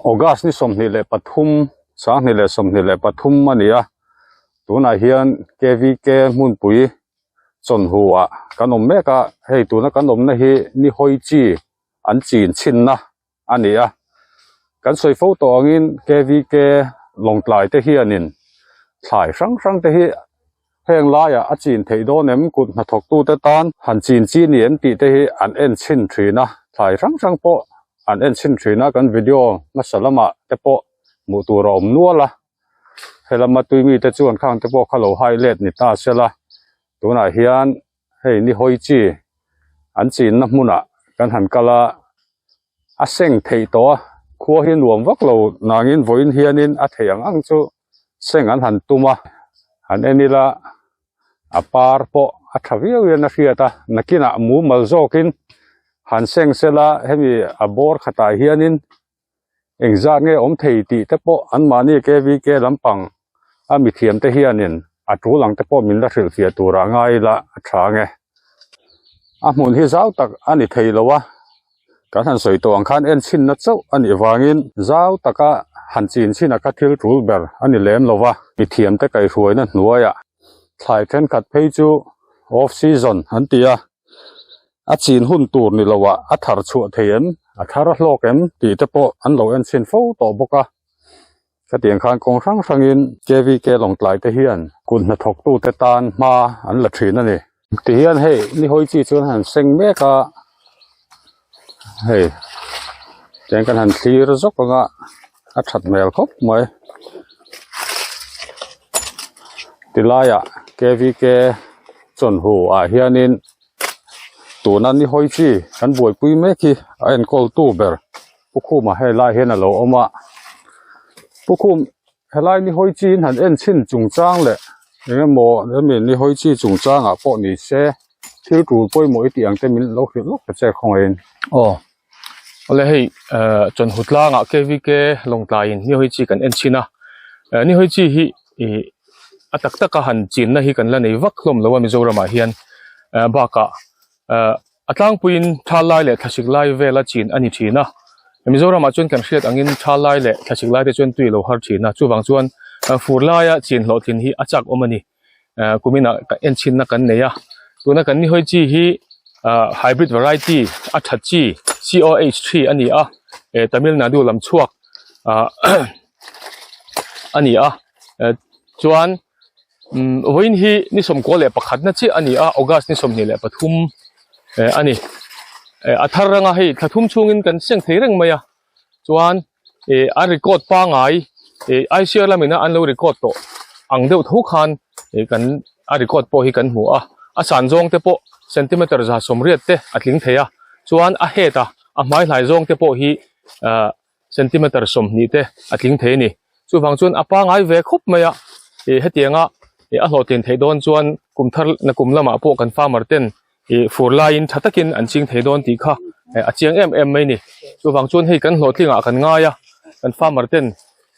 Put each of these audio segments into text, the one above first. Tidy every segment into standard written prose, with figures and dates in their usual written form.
August ni 23 2023 a ni a, tunah hian KVK hmunpui chawnhu ah kan awm mek a, hei tuna kan awmna hi ni hawi chi an chin chhinna a ni a, kan sawi fo tawh angin KVK lawngtlai te hianin thlai hrang hrang te hi heng laiah a chin theih dawn em kut hnathawk tute tan han chin chi ni em tih te hi an en chhin thin a, thlai hrang hrang pawh an en chhin thin a, kan video hmasa lamah te pawh hmuh tur a awm nual a, helama tui mite chuan khang te pawh kha lo hai let ni ta sela, tunah hian hei ni hawi chi an chinna hmunah kan han kal a, a seng theih tawh a, khua hi nuam vak lo nangin vawiin hianin a theih ang ang chu seng an han tum a, han en ila a par pawh a tha viau hian a hriat a, nakinah mumal zawkin han seng sela hemi a bawr khatah hianin Engzat nge awm thei tih te pawh anmahni KVK lampang a mithiam te hianin a tul ang te pawh min la hrilhfiah turah ngai ila a tha ange. A hmun hi zau tak a ni thei lo a, kan han sawi tawh ang khan en chhinna chauh a nih vangin zau taka han chin chhin a kha thil tul ber a ni lem lo va, mithiam te kaihhruaina hnuaiah thlai thenkhat phei chu off season an ti a. A chin hun tur ni loah a thar chhuah thei em, a thar a hlawk em tih te pawh an lo en chhin fo tawh bawk a. Khatiang khan kawng hrang hrangin KVK Lawngtlai te hian kut hnathawktu te tan hma an la thin a ni. Ti hian hei ni hawi chi chuan han seng mek a, hei tiang kan han thlir zawk ang a, a that hmel khawp mai. Tilaiah KVK chawnhu ah hianin tuna ni hawi chi kan buaipui mek hi a enkawl tu ber Pu Khuma hei lai hian a lo awm a Pu Khum helai ni hawi chi in han en chhin chung chang leh eng emaw hemi ni hawi chi chung changah pawh ni se thil tul pawimawh i tih ang te min lo hrilh lawk ta che khawngaih in. Aw awle hei eh chawnhu tlangah KVK lawngtlai in ni hawi chi kan en chhin a eh ni hawi chi hi ih a tak taka han chinna hi kan la nei vak hlawm lo a Mizoramah hian eh bakah eh a tlangpuiin thal lai leh thlasik lai vela chin a ni thin a Mizoramah chuan kan hriat angin thal lai leh thlasik lai te chuan tui a lo har thin a chuvang chuan fur laia chin hlawhtlin hi a chak awm a ni eh kuminah en chhinna kan nei a tuna kan ni hawi chi hi ah hybrid variety a tha chi C_O_H three a ni a eh Tamil Nadu lam chhuak ah a ni a. Chuan vawiin hi ni 11 na chiah a ni a August ni 23 a ni a thar ranga hei thla thum chhungin kan seng thei reng mai a chuan a record pangai I_C_R lamina an lo record tawh ang deuh tho khan kan a record pawh hi kan hmu a a san zawng te pawh centimeter 180 te a tling thei a chuan a head a a hmai hlai zawng te pawh hi ah. centimeter 20 te a tling thei a ni chuvang chuan a pangai ve khawp mai a ih hetianga ih a hlawhtlin theih dawn chuan kum thar na kum lamah pawh kan farmer ten ih fur laiin tha takin an ching thei dawn tih kha a chiang em em mai a ni chuvang chuan hei kan hlawhtlingah kan ngai a kan farmer ten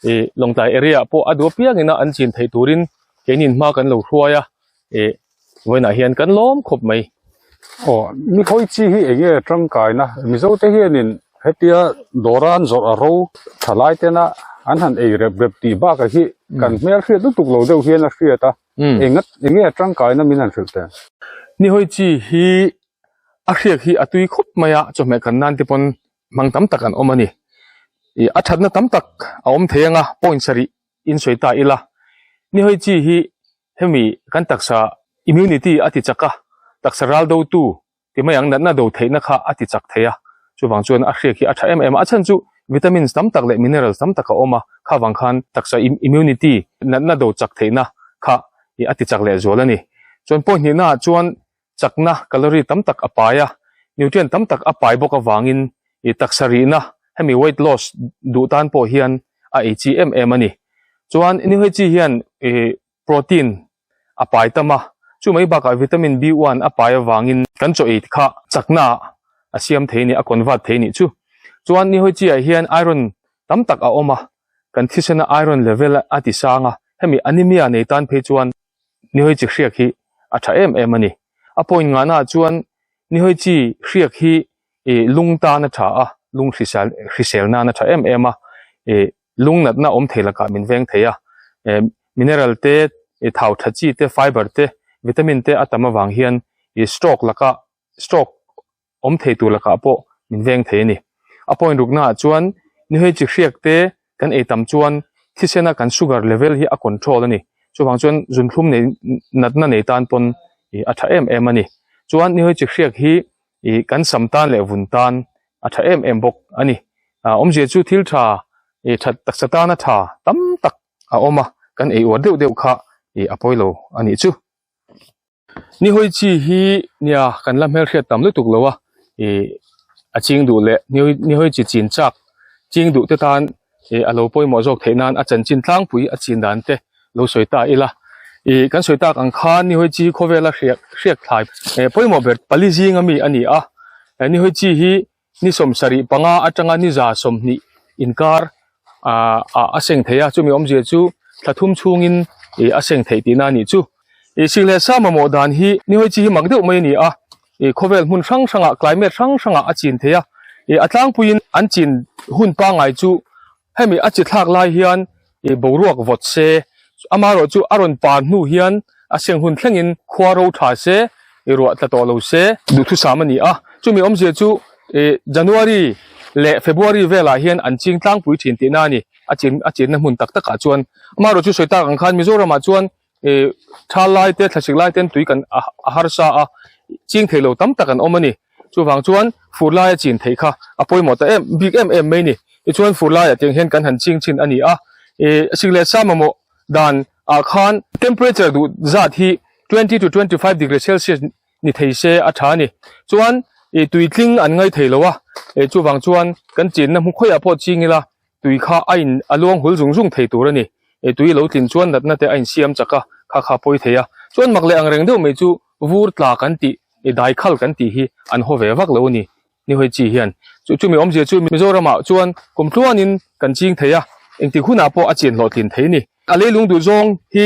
ih lawngtlai area ah pawh a duh apiangin a an chin theih turin keini in hma kan lo hruai a ih vawiinah hian kan lawm khawp mai. Aw ni hawi chi hi eng nge tangkaina Mizo te hianin hetia dawra an zawrh a ro thalai tena an han ei rep rep tih bakah hi kan hmel hriat lutuk lo deuh hian a hriat a eng eng nge tangkaina min han hrilh teh. Ni hawi chi hi a hriak hi a tui khawp mai a chawhmeh kan nan te pawn hmang tam tak an awm a ni ih a thatna tam tak a awm thei ang a point sarih in sawi ta ila ni hawi chi hi Hemi kan taksa immunity a ti chak a, taksa ral dotu ti mai ang natna do theihna kha a ti chak thei a, chuvang chuan a hriak hi a tha em em a, a chhan chu vitamins tam tak leh minerals tam tak a awm a, kha vang khan taksa immunity natna do chak theihna kha a ti chak leh zual a ni. Chuan point hnihna ah chuan chakna calorie tam tak a pai a, nutrient tam tak a pai bawk avangin ih taksa rihna hemi weight loss duh tan pawh hian a ei chi em em a ni. Chuan nihawi chi hian ih protein a pai tam a, chu mai bakah vitamin B one a pai avangin kan chaw ei kha chakna a siam thei a ni, a convert thei a nih chu. Chuan nihawi chi ah hian iron tam tak a awm a, kan thisena iron level a ti sang a, hemi anemia nei tan phei chuan Nihawi chi hriak hi a tha em em a ni. A point ngahna ah chuan nihawi chi hriak hi ih lung tan a tha a, lung hrisel hrisel nan a tha em em a. Ih lung natna awm thei lakah min veng thei a, eh mineral te, ih thau tha chi te, fiber te, vitamin te a tam avang hian ih stroke laka stroke awm thei tur lakah pawh min veng thei a ni. A point rukna ah chuan ni hei chi hriak te kan ei tam chuan thisena kan sugar level hi a control a ni. Chuvang chuan zunthlum nei natna nei tan pawn ih a tha em em a ni. Chuan ni hei chi hriak hi ih kan sam tan leh vun tan a tha em em bawk a ni. Ah awmzia chu thil tha ih that taksa tana tha tam tak a awm a, kan ei uar deuh deuh kha ih a pawi lo a nih chu. Ni hawi chi hi nia kan la hmelhriat tam lutuk lo a, ih a ching duh leh ni hawi chi chin chak ching duh te tan ih a lo pawimawh zawk theih nan a chanchin tlangpui a chin dan te lo sawi ta ila. Ih kan sawi tak ang khan ni hawi chi khawvela hriak hriak thlai eh pawimawh ber pali zinga mi a ni a, ni hawi chi hi ni 75 atanga ni 120 inkar ah a seng thei a chumi awmzia chu thla thum chhungin ih a seng theih tihna a nih chu. Ih sik leh sa mamawh dan hi ni hawi chi hi mak deuh mai a ni a, ih khawvel hmun hrang hrangah climate hrang hrangah a chin thei a, ih a tlangpuiin an chin hun pangngai chu hemi a chi thlak lai hian ih boruak vawt se amaherawh chu a rawn par hnu hian a seng hun thlengin khua ro tha se ih ruah tla tawh lo se duhthusam a ni a chumi awmzia chu ih January leh February velah hian an ching tlangpui thin tihna a ni a chin a chinna hmun tak takah chuan amaherawh chu sawi tak ang khan Mizoramah chuan ih thal lai te thlasik lai ten tui kan a harsa a ching thei lo tam tak an awm a ni. Chuvang chuan fur laia chin theih kha a pawimawh ta em bik em em mai ni. Tichuan fur laiah tiang hian kan han ching thin a ni a. Ih sik leh sa mamawh dan ah khan temperature duh zat hi 20 to 25 degree celsius ni thei se a tha a ni. Chuan ih tui tling an ngai thei lo a. Ih chuvang chuan kan chinna hmu khawiah pawh ching ila tui kha a in a luang hul zung zung thei tur a ni. Ih tui lo tlin chuan natna te a insiam chak a, kha kha pawi thei a. Chuan mak leh angreng deuh mai chu vur tla kan tih i dai khal kan tih hi an haw ve vak lo a ni ni hawi chi hian. Chu chumi awmzia chu Mizoramah chuan kum tluanin kan ching thei a, engtik hunah pawh a chin hlawhtlin thei a ni. A leilung duh zawng hi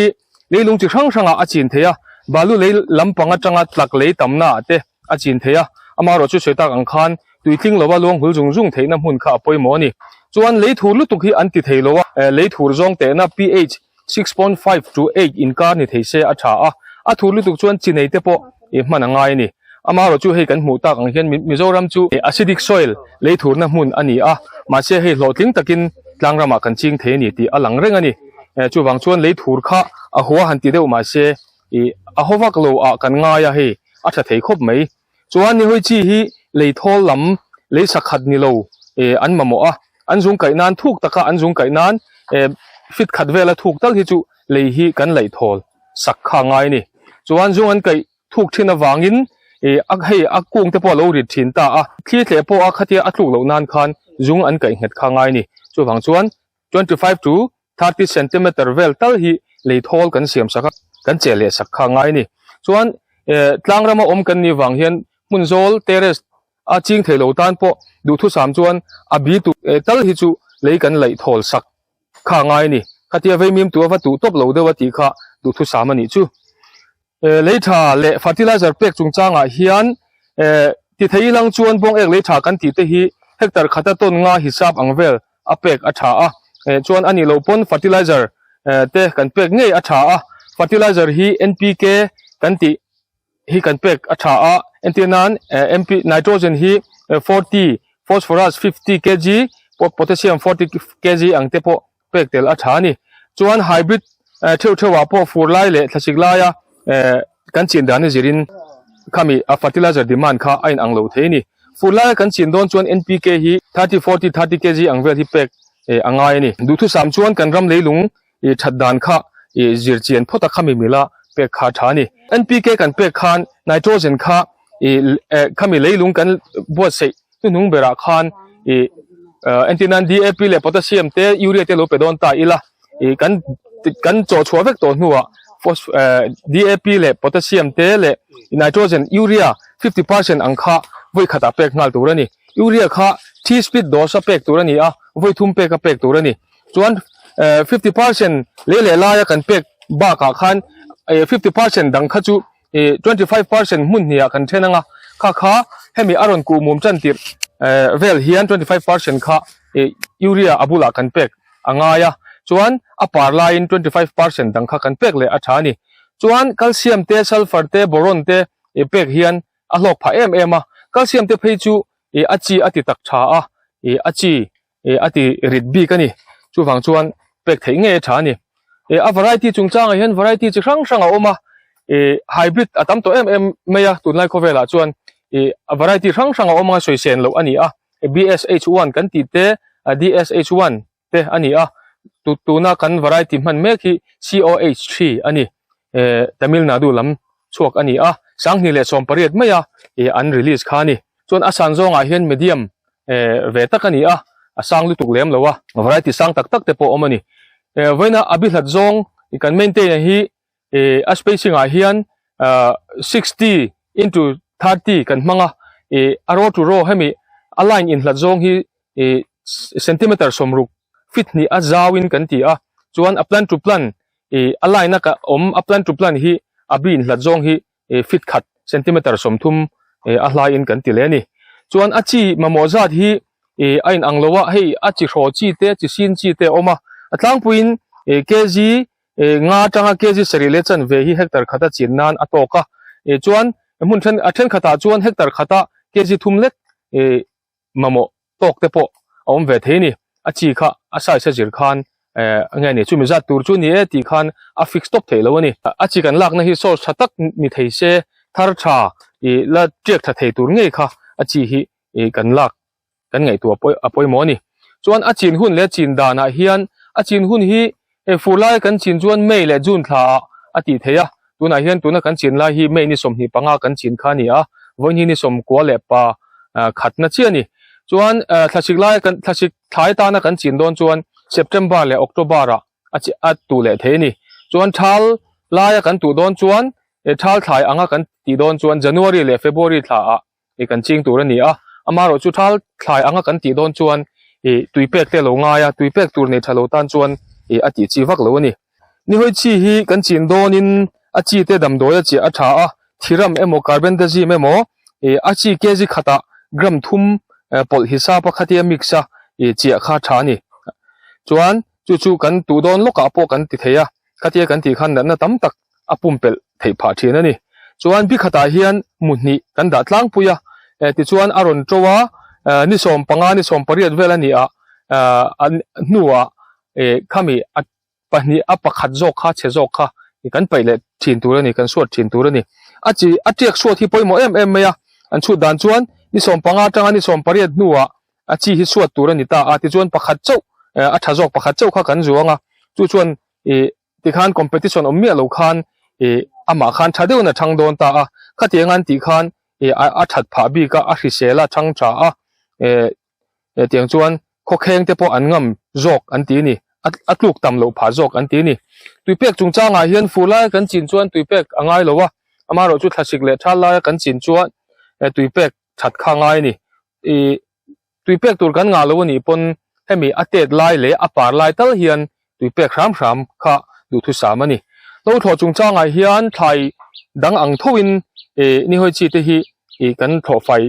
leilung chi hrang hrangah a chin thei a, balu lei lampang atanga tlak lei tamna ah te a chin thei a, amaherawh chu sawi tak ang khan tuitling lova luang hul zung zung theihna hmun kha a pawimawh a ni. Chuan lei thur lutuk hi an ti thei lo a, lei thur zawng tehna pH 6.5 to 8 inkar ni thei se a tha a, a thur lutuk chuan chi nei te pawh ih hman a ngai a ni. Amaherawh chu hei kan hmuh tak ang hian Mizoram chu acidic soil lei thurna hmun a ni a, mahse hei hlawhtling takin tlang ramah kan ching thei a ni tih a lang reng a ni. Chuvang chuan lei thur kha a hua han ti deuh mahse ih a haw vak lo ah kan ngai a hei a tha thei khawp mai. Chuan ni hawi chi hi lei thawl lam lei sakhat ni lo eh an mamawh a, an zung kaih nan thuk taka an zung kaih nan eh fit khat vela thuk tal hi chu lei hi kan laih thawl sak kha ngai a ni. Chuan zung an kaih thuk thin avangin eh a hei a kung te pawh a lo rit thin ta a, thli tleh pawh a khatia a tluk loh nan khan zung an kaih nghet kha ngai a ni. Chuvang chuan 25 to 30 centimeter vel tal hi lei thawl kan siam sak a, kan che leh sak kha ngai a ni. Chuan eh tlang rama awm kan nih vang hian hmun zawl terrace a ching thei lo tan pawh duhthusam chuan a bi tu eh tal hi chu lei kan laih thawl sak kha ngai a ni. Khatia veimim tu a va tuh tawp lo deuh a tih kha duhthusam a nih chu. Eh lei tha leh fertilizer pek chungchangah hian eh ti thei ilang chuan bawng ek lei tha kan tih te hi hectare khata tawn nga hisap ang vel a pek a tha a, eh chuan a nih loh pawn fertilizer eh te kan pek ngei a tha a, fertilizer hi NPK kan tih hi kan pek a tha a, entir nan eh MP nitrogen hi 40 phosphorus 50 kg potassium 40 kg ang te pawh pek tel a tha a ni. Chuan hybrid eh theuh theuh ah pawh fur lai leh thlasik laia eh kan chin dan a zirin khami a fertilizer demand kha a inang lo thei a ni. Fur laia kan chin dawn chuan NPK hi 30 40 30 kg ang vel hi pek eh a ngai a ni. Duhthusam chuan kan ram leilung ih that dan kha ih zir chian phawt a khami mila pek kha a tha a ni. NPK kan pek khan nitrogen kha ih eh khami leilung kan buatsaih hnuhnung berah khan ih entir nan DAP leh potassium te urea te lo pe dawn ta ila ih kan kan chawh chhuah vek tawh hnuah DAP leh potassium te leh nitrogen urea 50% ang kha vawi khatah pek nghal tur a ni. Urea kha thi split dose a pek tur a ni a, vawi thum pek a pek tur a ni. Chuan 50% lei leh laia kan pek bakah khan 50% dang kha chu ih 25% hmun hniah kan then anga kha kha hemi a rawn kuh mum tan tirh eh vel hian 25% kha. ih urea a bulah kan pek a ngai a chuan a par laiin 25% dang kha kan pek leh a tha a ni. Chuan calcium te sulphur te boron te ih pek hian a hlawk phah em em a calcium te phei chu ih a chi a ti tak tha a ih a chi ih a ti rit bik a ni chuvang chuan pek theih ngei a tha a ni ih a variety chungchangah hian variety chi hrang hrang a awm a ih hybrid a tam tawh em em mai a tunlai khawvelah chuan ih a variety hrang hrang a awm anga sawisên loh a ni a B_S_H one kan tih te D_S_H one te a ni a tu tuna kan variety hman mek hi C_O_H three a ni eh Tamil Nadu lam chhuak a ni a sanghnih leh 18 maia ih an release kha a ni chuan a san zawngah hian medium eh ve tak a ni a a sang lutuk lem lo a variety sang tak tak te pawh a awm a ni eh vawiina a bi hlat zawng kan maintain hi eh a spacing ah hian ah 60 into 30 kan hmang a ih a row to row hemi a line inhlat zawng hi ih centimeter 60 feet hnih a zau in kan ti a chuan a plant to plant ih a line a awm a plant to plant hi a bi inhlat zawng hi ih feet khat centimeter 30 ih a hlai in kan ti leh a ni chuan a chi mamawh zat hi ih a inang lo a hei a chi hraw chi te chi sin chi te a awm a a tlangpuiin ih kg ih nga atanga kg sarih leh chanve hi hectare khata chin nan a tawk a ih chuan hmun then a thenkhatah chuan hectare khata kg thum lek ih mamawh tawk te pawh a awm ve thei a ni a chi kha a size a zir khan eh nge ni chumi zat tur chu ni e tih khan a fix tawp theih lo a ni a chi kan lakna hi source tha tak ni thei se thar tha ih la tiak tha thei tur ngei kha a chi hi ih kan lak kan ngaihtuah pawh a pawimawh a ni chuan a chin hun leh chin danah hian a chin hun hi hei fur lai kan chin chuan May leh June thla ah a tih theih a tunah hian tuna kan chin lai hi May ni 25 kan chin kha a ni a vawiin hi ni 19 leh pa khatna chiah a ni chuan thlasik lai kan thlasik thlai tana kan chin dawn chuan September leh October ah a chi a tuh leh thei a ni chuan thal laia kan tuh dawn chuan thal thlai anga kan tih dawn chuan January leh February thla ah ih kan ching tur a ni a amaherawh chu thal thlai anga kan tih dawn chuan ih tui pek te a lo ngai a tui pek tur nei tha lo tan chuan ih a tih chi vak lo a ni ni hawi chi hi kan chin dawnin a chi te damdawi a chiah a tha a thiram emaw carbendazim emaw ih a chi kg khatah gram thum pawlh hisap a khatia mix a ih chiah kha a tha a ni chuan chu chu kan tuh dawn lawkah pawh kan ti thei a khatia kan tih khan natna tam tak a pumpelh theih phah thin a ni. Chuan bi khatah hian mu hnih kan dah tlangpui a, eh tichuan a rawn to a, eh ni 15 ni 18 vel a ni a, eh a hnuah eh khami a pahnih a pakhat zawk kha chhe zawk kha kan paih leh thin tur a ni, kan suat thin tur a ni. A chi a tiak suat hi pawimawh em em mai a, an chhut dan chuan ni 15 atanga ni 18 hnuah a chi hi suat tur a ni ta a, tichuan pakhat chauh eh a tha zawk pakhat chauh kha kan zuang a, chu chuan ih tikhan competition awm miah lo khan ih amah khan tha deuhin a thang dawn ta a khatiang an tih khan ih a that phah bik a a hrisel a thang tha a eh tiang chuan khawkheng te pawh an ngam zawk an ti a ni a tluk tam loh phah zawk an ti a ni tui pek chungchangah hian fur laia kan chin chuan tui pek a ngai lo a amaherawhchu thlasik leh thal laia kan chin chuan tui pek that kha a ngai a ni ih tui pek tur kan ngah lo a nih pawn hemi a tet lai leh a par lai tal hian tui pek hram hram kha duhthusam a ni. Hlo thlawh chungchangah hian thlai dang ang thoin ih ni hawi chi te hi ih kan thlawh fai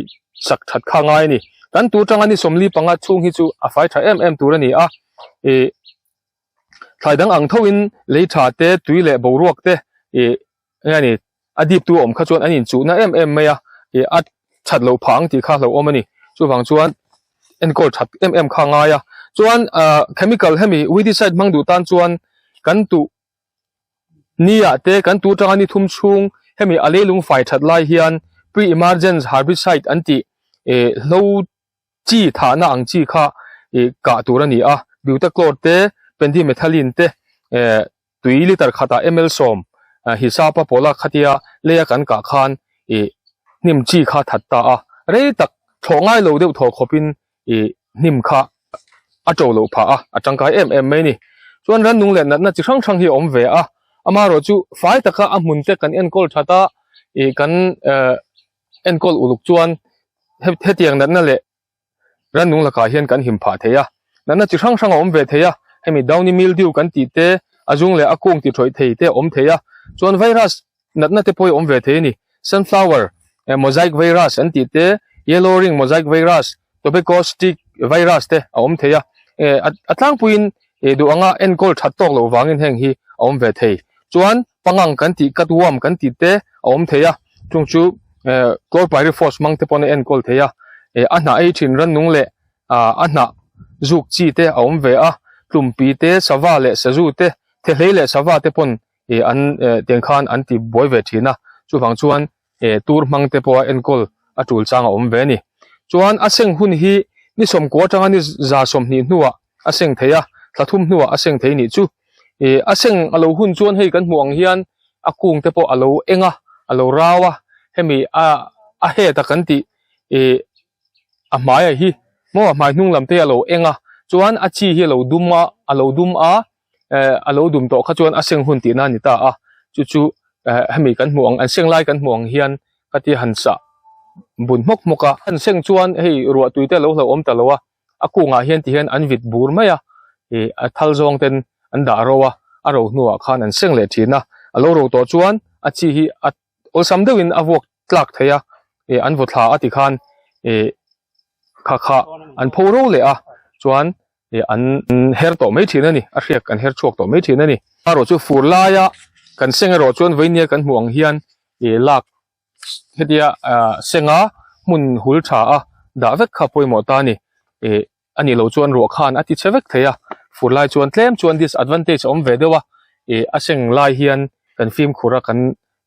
sak that kha ngai a ni. Kan tur tanga ni 45 chhung hi chu a fai tha em em tur a ni a ih thlai dang ang thoin lei tha te tui leh boruak te ih eng a ni a dip tu awm kha chuan an inchuhna em em mai a ih a that loh phah ang tih kha hlauhawm a ni chuvang chuan enkawl that em em kha a ngai a chuan ah chemical hemi weedicide hmang duh tan chuan kan tuh ni ah te kan tuh atanga ni thum chhung hemi a leilung fai that lai hian pre emergence herbicide an tih ih hlo chi thahna ang chi kha ih kah tur a ni a butachlor te pendimethalin te eh tui liter khatah ml 10 hisap a pawla khatia leia kan kah khan ih hnim chi kha that ta a rei tak thlawh ngai lo deuh thaw khawpin ih hnim kha a to loh phah a a tangkai em em mai a ni chuan rannung leh natna chi hrang hrang hi a awm ve a amaherawh chu fai taka a hmun te kan enkawl that a ih kan eh enkawl uluk chuan hetiang natna leh rannung lakah hian kan him phah thei a natna chi hrang hrang a awm ve thei a hemi downy mildew kan tih te a zung leh a kung ti thawih thei te a awm thei a chuan virus natna te pawh hi a awm ve thei a ni sunflower mosaic virus an tih te yellow ring mosaic virus tobacco stick. virus te a awm thei a, a tlangpuiin duh anga enkawl that tawk loh vangin heng hi a awm ve thei. Chuan pangang kan tih cut worm kan tih te a awm thei a, chung chu chlorpyrifos hmang te pawn a enkawl thei a, a hnah ei thin rannung leh a hnah zuk chi te a awm ve a, tlumpi te, sava leh sazu te, thehlei leh sava te pawn an tiang khan an ti buai ve thin a, chuvang chuan tur hmang te pawha enkawl a tul chang a awm ve a ni. Chuan a seng hun hi ni sawmkua atanga ni za 20 hnuah a seng thei a, thla thum hnuah a seng thei nih chu. A seng a lo hun chuan hei kan hmuh ang hian a kung te pawh a lo eng a, a lo rau a, hemi a a head a kan tih a hmai a hi maw a hmai hnung lam te hi a lo eng a, chuan a chi hi a lo dum a, a lo dum a. eh a lo dum tawh kha chuan a seng hun tihna a ni ta a chu chu eh hemi kan hmuh ang an seng lai kan hmuh ang hian ka ti han sah bun hmawk hmawk a an seng chuan hei ruah tui te a lo hlauhawm ta lo a a kungah hian ti hian an vit bur mai a ih a thal zawng ten an dah ro a a ro hnuah khan an seng leh thin a a lo ro tawh chuan a chi hi a awlsam deuhin a vuak tlak thei a ih an vaw thla a ti khan ih kha kha an pho ro leh a chuan. ih an her tawh mai thin a ni a hriak an her chhuak tawh mai thin a ni erawh chu fur laia kan seng erawh chuan veinia kan hmuh ang hian ih lak hetia ah senga hmun hul tha a dah vek kha pawimawh ta a ni ih a nih loh chuan ruah khan a ti chhe vek thei a fur lai chuan tlem chuan disadvantage a awm ve deuh a ih a seng lai hian kan fimkhur a kan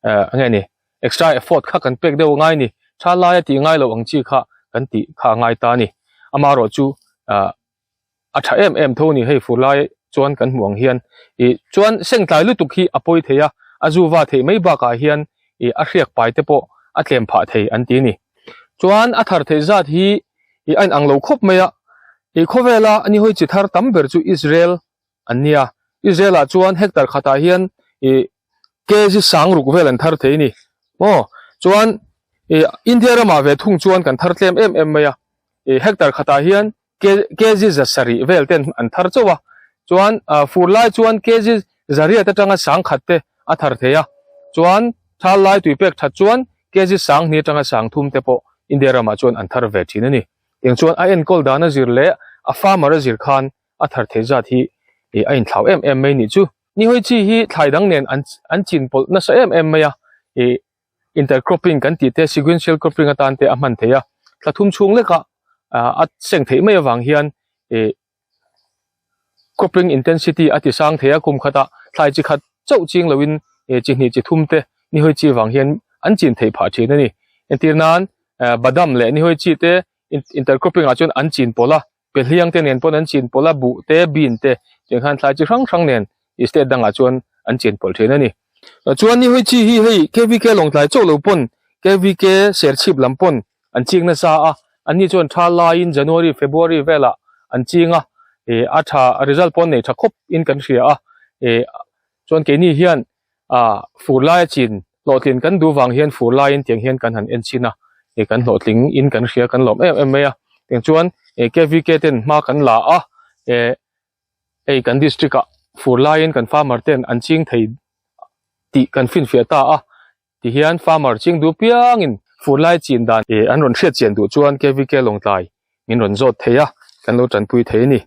eh eng nge ni extra effort kha kan pek deuh a ngai a ni tha laia tih ngai loh ang chi kha kan tih kha a ngai ta a ni amaherawh chu ah a tha em em tho a ni hei fur lai chuan kan hmuh ang hian ih chuan seng tlai lutuk hi a pawi thei a a zu va theih mai bakah hian ih a hriak pai te pawh a tlem phah thei an ti a ni chuan a thar theih zat hi ih a inang lo khawp mai a ih khawvela ni hawi chi thar tam ber chu Israel an nia. Israel ah chuan hectare khatah hian ih kg sang ruk vel an thar thei a ni. Maw? Chuan ih India ramah ve thung chuan kan thar tlem em em mai a. Ih hectare khatah hian kg za sarih vel ten an thar chauh a. Chuan ah fur lai chuan kg zariat atanga sang khat te a thar thei a. Chuan thal lai tui pek that chuan kg sang hnih atanga sang thum te pawh India ramah chuan an thar ve thin a ni. Tiang chuan a enkawl dan a zir leh a farmer a zir khan a thar thei zat hi ih a inthlau em em mai nih chu. Nihawi chi hi thlai dang nen an an chin pawlh nasa em em mai a, ih intercropping kan tih te sequential cropping atan te a hman thei a, thla thum chhung lekah ah a seng theih mai avang hian ih cropping intensity a ti sang thei a, kum khatah thlai chi khat chauh ching loin ih chi hnih chi thum te nihawi chi vang hian an chin theih phah thin a ni. Entir nan badam leh nihawi chi te intercropping ah chuan an chin pawlh a. Pehliang te nen pawn an chin pawlh a, buh te, bean te tiang khan thlai chi hrang hrang nen i state dangah chuan an chin pawlh thin a ni. Chuan ni hawi chi hi hei KVK Lawngtlai chauh lo pawn KVK Serchhip lam pawn an ching nasa a, anni chuan tha laiin January, February velah an ching a, ih a tha result pawh an nei tha khawp in kan hria a, ih chuan keini hian ah fur laia chin hlawhtlin kan duh vang hian fur laiin tiang hian kan han en chhin a ih kan hlawhtling in kan hria kan lawm em em mai a tiang chuan ih kvk ten hma kan la a eh hei kan district ah fur laiin kan farmer ten an ching thei tih kan finfiah ta a tihian farmer ching duh piangin fur lai chin dan ih an rawn hriat chian duh chuan kvk Lawngtlai min rawn zawt thei a kan lo tanpui thei a ni.